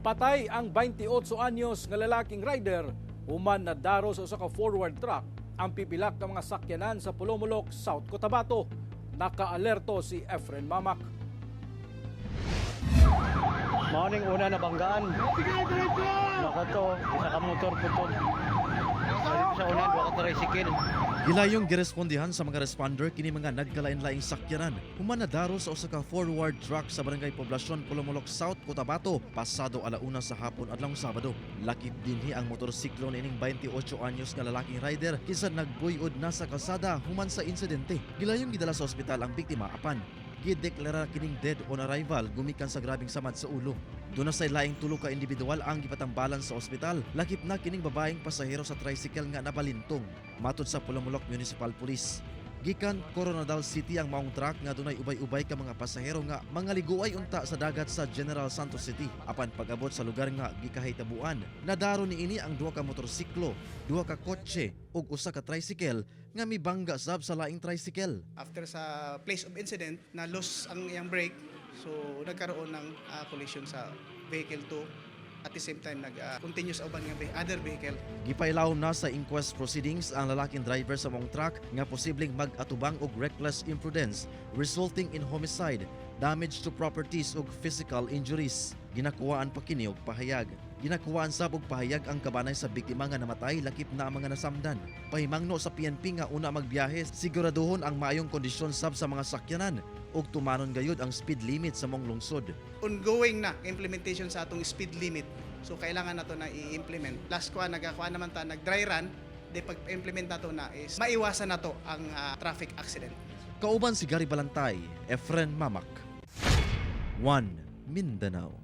Patay ang 28 anyos nga lalaking rider human nadaro sa usa ka forward truck ang pipilak nga mga sakyanan sa Polomolok, South Cotabato. Nakaalerto si Efren Mamak. Mao ning una na banggaan. Nakato, isa ka motor putol. Dito sa una, duha ka tricycle. Gilayong girespondihan sa mga responder kini mga nagkalain-laing sakyanan human nadaro sa usa ka forward truck sa Barangay Poblacion, Polomolok South, Cotabato pasado 1:00 sa hapon adlawng Sabado. Lakip dinhi ang motorsiklo niining 28 anyos nga lalaking rider kinsa nagbuyod na sa kalsada human sa insidente. Gilayong gidala sa ospital ang biktima apan gideklara kining dead on arrival gumikan sa grabeng samad sa ulo. Duna say laing tulo ka individual ang gipatambalan sa ospital. Lakip na kining babaeng pasahero sa tricycle nga nabalintong. Matod sa Polomolok Municipal Police, gikan Koronadal City ang maong truck nga dunay ubay-ubay ka mga pasahero nga mga liguay unta sa dagat sa General Santos City. Apan pag-abot sa lugar nga gikahitabuan, nadaro niini ang duha ka motorsiklo, duha ka kotse ug usa ka tricycle nga mibangga sab sa laing tricycle. After sa place of incident, na loss ang iyang brake. So nagkaroon ng collision sa vehicle 2, at the same time nag continuous uban nga other vehicle. Gipailawom na sa inquest proceedings ang lalaking driver sa maong truck nga posibleng mag-atubang og reckless imprudence resulting in homicide, damage to properties ug physical injuries. Ginakuhaan pa kini og pahayag. Ginakuhaan sab og pahayag ang kabanay sa biktima nga namatay lakip na ang mga nasamdan. Pahimangno sa PNP nga una magbiyahe, siguraduhon ang maayong kondisyon sab sa mga sakyanan ug tumanon gayud ang speed limit sa maong lungsod. Ongoing na implementation sa atong speed limit. So kailangan nato na i-implement. Last ko nagakuha naman ta nag dry run, di pag-implement nato na is maiwasan nato ang traffic accident. Kauban si Gary Balantay, Efren Mamak. 1 Mindanao.